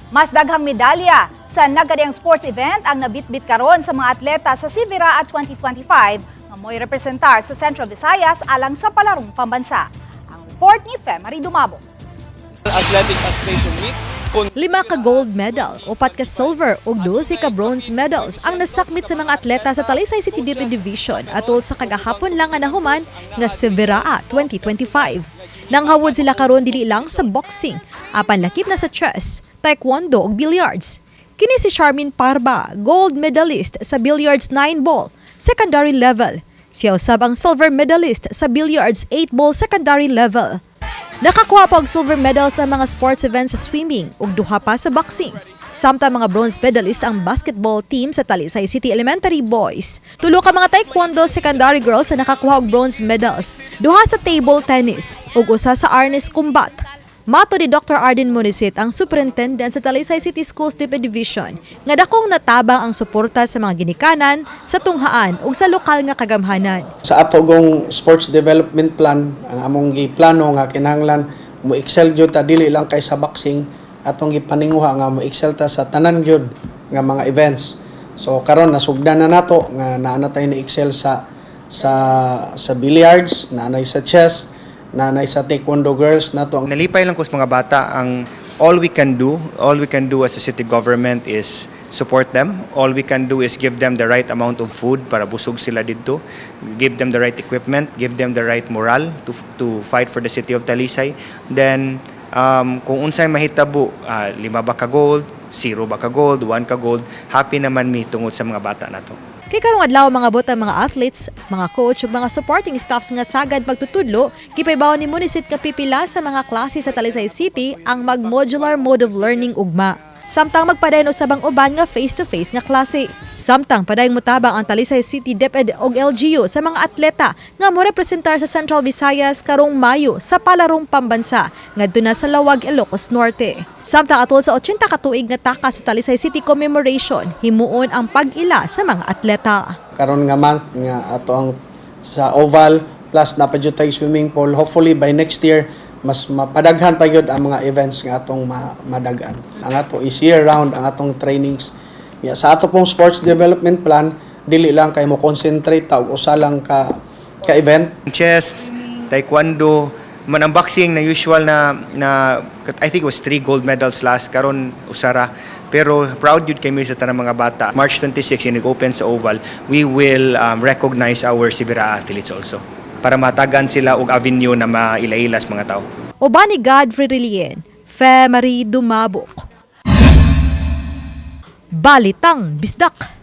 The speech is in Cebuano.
Mas daghang medalya sa nagkadiang sports event ang nabitbit karon sa mga atleta sa Siviraa 2025 nga mo'y representar sa Central Visayas alang sa palarong pambansa. Ang report ni Femary Dumabo. Athletic Association meet. Lima ka gold medal, upat ka silver ug 12 ka bronze medals ang nasakmit sa mga atleta sa Talisay City DepEd Division atol sa kagahapon lang nga nahuman nga Siviraa 2025. Nanghawod sila karon dili lang sa boxing, apan lakip na sa chess, taekwondo ug billiards. Kini si Charmin Parba, gold medalist sa billiards 9 ball, secondary level. Siya usab ang silver medalist sa billiards 8 ball secondary level. Nakakuha pa og silver medal sa mga sports events sa swimming ug duha pa sa boxing. Samtang mga bronze medalist ang basketball team sa Talisay City Elementary Boys. Tulo ka mga taekwondo secondary girls sa nakakuha og bronze medals. Duha sa table tennis ug usa sa arnis combat. Matod ni Dr. Arden Monisit, ang superintendent sa Talisay City Schools DepEd Division, nga dakong natabang ang suporta sa mga ginikanan, sa tunghaan ug sa lokal nga kagamhanan. Sa atong sports development plan, ang among giplano nga kinahanglan mo excel gyud ta dili lang kay sa boxing, atong gipaninguha nga mo excel ta sa tanan gyud nga mga events. So karon nasugdan na nato nga naa na tay ni excel sa billiards, naa nay sa chess, naa nay sa taekwondo girls nato ang Nalipay lang ko sa mga bata. Ang all we can do as a city government is support them. All we can do is give them the right amount of food para busog sila didto, give them the right equipment, give them the right morale to fight for the city of Talisay. Then kung unsay mahitabo, lima ba ka gold, zero ba ka gold, one ka gold, happy naman mi tungod sa mga bata nato. Kay karong adlaw mga ang mga athletes, mga coach ug mga supporting staffs nga sagad pagtutudlo, gipaybaw ni Monisit nga pipila sa mga klase sa Talisay City ang mag-modular mode of learning ugma. Samtang magpadayon usab ang uban nga face-to-face nga klase. Samtang padayong motabang ang Talisay City DepEd og LGU sa mga atleta nga morepresentar sa Central Visayas karong Mayo sa palarong pambansa ngadto na sa Laoag, Ilocos Norte. Samtang atol sa 80 ka tuig nga taka sa Talisay City commemoration, himuon ang pag-ila sa mga atleta. Karon nga month nga ato ang sa oval, plus naa pa jud tay swimming pool. Hopefully by next year mas mapadaghan pa gyud ang mga events nga atong madagan. Ang ato is year round ang atong trainings. Ya, sa ato pong sports development plan, dili lang kay mo concentrate ta og usa lang ka event. Chess, taekwondo, man ang boxing na usual na I think it was three gold medals last, karon usa ra. Pero proud yun kami sa tanang mga bata. March 26 in open sa Oval, we will recognize our Siviraa athletes also para matagan sila og avenue na maila-ila sa mga tao. Uban ni Godfrey Relien, Fe Marie Dumabok. Balitang Bisdak.